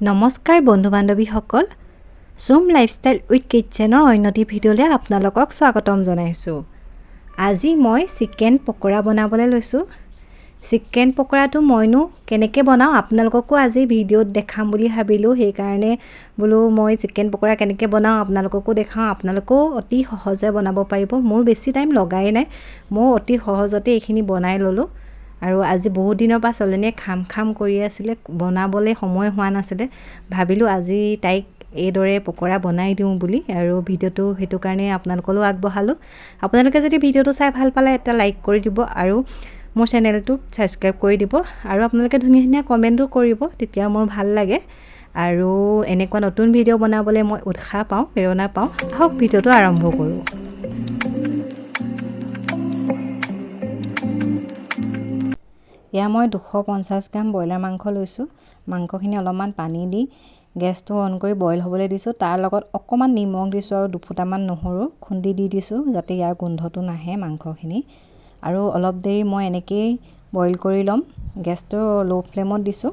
নমস্কাৰ বন্ধু বান্ধৱীসকল, চুম lifestyle with কিটচেনৰ অন্য এটি ভিডিঅ'লৈ আপোনালোকক স্বাগতম জনাইছোঁ। আজি মই চিকেন পকৰা বনাবলৈ লৈছোঁ। চিকেন পকৰাটো মইনো কেনেকৈ বনাওঁ আপোনালোককো আজি ভিডিঅ'ত দেখাম বুলি ভাবিলোঁ। সেইকাৰণে বোলো মই চিকেন পকৰা কেনেকৈ বনাওঁ আপোনালোককো দেখাওঁ, আপোনালোকেও অতি সহজে বনাব পাৰিব। মোৰ বেছি টাইম লগাই নাই, মই অতি সহজতে এইখিনি বনাই ল'লোঁ। আৰু আজি বহুত দিনৰ পৰা ছোৱালীজনীয়ে খাম খাম কৰি আছিলে, বনাবলৈ সময় হোৱা নাছিলে। ভাবিলোঁ আজি তাইক এইদৰে পকৰা বনাই দিওঁ বুলি, আৰু ভিডিঅ'টো সেইটো কাৰণে আপোনালোকলৈও আগবঢ়ালোঁ। আপোনালোকে যদি ভিডিঅ'টো চাই ভাল পালে এটা লাইক কৰি দিব আৰু মোৰ চেনেলটো ছাবস্ক্ৰাইব কৰি দিব, আৰু আপোনালোকে ধুনীয়া ধুনীয়া কমেণ্টো কৰিব, তেতিয়া মোৰ ভাল লাগে আৰু এনেকুৱা নতুন ভিডিঅ' বনাবলৈ মই উৎসাহ পাওঁ, প্ৰেৰণা পাওঁ। আহক ভিডিঅ'টো আৰম্ভ কৰোঁ। এয়া মই 250 গ্ৰাম ব্ৰইলাৰ মাংস লৈছোঁ। মাংসখিনি অলপমান পানী দি গেছটো অন কৰি বইল হ'বলৈ দিছোঁ। তাৰ লগত অকণমান নিমখ দিছোঁ আৰু দুফুটামান নহৰু খুন্দি দি দিছোঁ, যাতে ইয়াৰ গোন্ধটো নাহে মাংসখিনি। আৰু অলপ দেৰি মই এনেকৈয়ে বইল কৰি ল'ম। গেছটো ল' ফ্লেমত দিছোঁ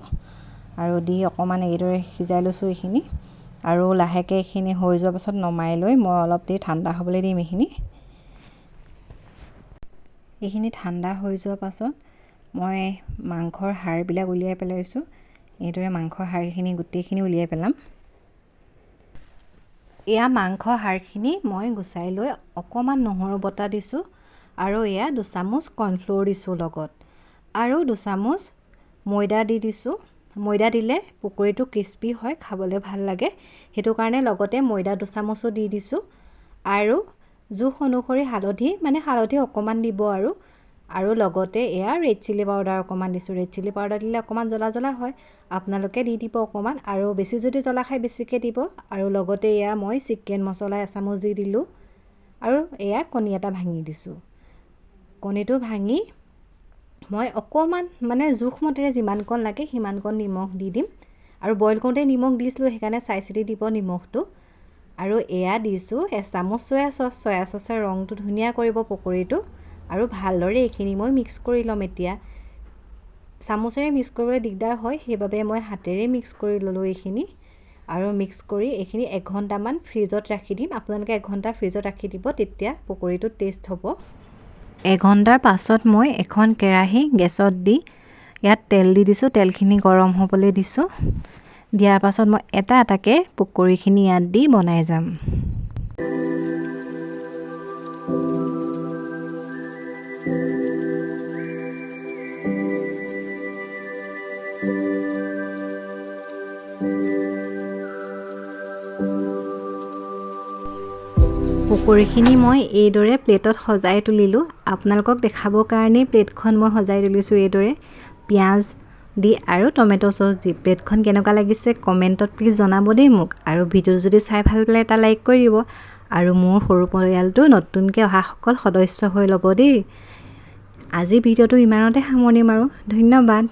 আৰু দি অকণমান এইদৰে সিজাই লৈছোঁ এইখিনি। আৰু লাহেকৈ এইখিনি হৈ যোৱাৰ পাছত নমাই লৈ মই অলপ দেৰি ঠাণ্ডা হ'বলৈ দিম। এইখিনি ঠাণ্ডা হৈ যোৱাৰ পাছত মই মাংসৰ হাড়বিলাক উলিয়াই পেলাইছোঁ। এইদৰে মাংসৰ হাড়খিনি গোটেইখিনি উলিয়াই পেলাম। এয়া মাংস হাড়খিনি মই গুচাই লৈ অকণমান নহৰু বটা দিছোঁ আৰু এয়া দুচামুচ কৰ্ণফ্ল'ৰ দিছোঁ লগত, আৰু দুচামুচ ময়দা দি দিছোঁ। ময়দা দিলে পকৰীটো ক্ৰিস্পি হয়, খাবলৈ ভাল লাগে, সেইটো কাৰণে লগতে ময়দা দুচামুচো দি দিছোঁ। আৰু জোখ অনুসৰি হালধি, মানে হালধি অকণমান দিব আৰু লগতে এয়া ৰেড চিলি পাউডাৰ অকণমান দিছোঁ। ৰেড চিলি পাউডাৰ দিলে অকণমান জ্বলা জ্বলা হয়, আপোনালোকে দি দিব অকণমান, আৰু বেছি যদি জ্বলা খায় বেছিকৈ দিব। আৰু লগতে এয়া মই চিকেন মছলা এচামুচ দি দিলোঁ, আৰু এয়া কণী এটা ভাঙি দিছোঁ। কণীটো ভাঙি মই অকণমান মানে জোখমতেৰে যিমানকণ লাগে সিমানকণ নিমখ দি দিম। আৰু বইল কৰোঁতে নিমখ দিছিলোঁ, সেইকাৰণে চাই চিতি দিব নিমখটো। আৰু এয়া দিছোঁ এচামুচ চয়া চচ। চয়া চচে ৰংটো ধুনীয়া কৰিব পকৰীটো। আৰু ভালদৰে এইখিনি মই মিক্স কৰি ল'ম। এতিয়া চামুচেৰে মিক্স কৰিবলৈ দিগদাৰ হয়, সেইবাবে মই হাতেৰে মিক্স কৰি ল'লোঁ এইখিনি। আৰু মিক্স কৰি এইখিনি এঘণ্টামান ফ্ৰিজত ৰাখি দিম। আপোনালোকে এঘণ্টা ফ্ৰিজত ৰাখি দিব, তেতিয়া পকৰীটো টেষ্ট হ'ব। এঘণ্টাৰ পাছত মই এখন কেৰাহী গেছত দি ইয়াত তেল দি দিছোঁ। তেলখিনি গৰম হ'বলৈ দিছোঁ। দিয়াৰ পাছত মই এটা এটাকৈ পকৰীখিনি ইয়াত দি বনাই যাম। পকৰীখিনি মই এইদৰে প্লেটত সজাই তুলিলোঁ। আপোনালোকক দেখাবৰ কাৰণেই প্লেটখন মই সজাই তুলিছোঁ এইদৰে, পিঁয়াজ দি আৰু টমেট' চচ দি। প্লেটখন কেনেকুৱা লাগিছে কমেণ্টত প্লিজ জনাব দেই মোক। আৰু ভিডিঅ'টো যদি চাই ভাল পালে এটা লাইক কৰি দিব, আৰু মোৰ সৰু পৰিয়ালটো নতুনকৈ অহাসকল সদস্য হৈ ল'ব দেই। আজি ভিডিঅ'টো ইমানতে সামৰণি মাৰোঁ। ধন্যবাদ।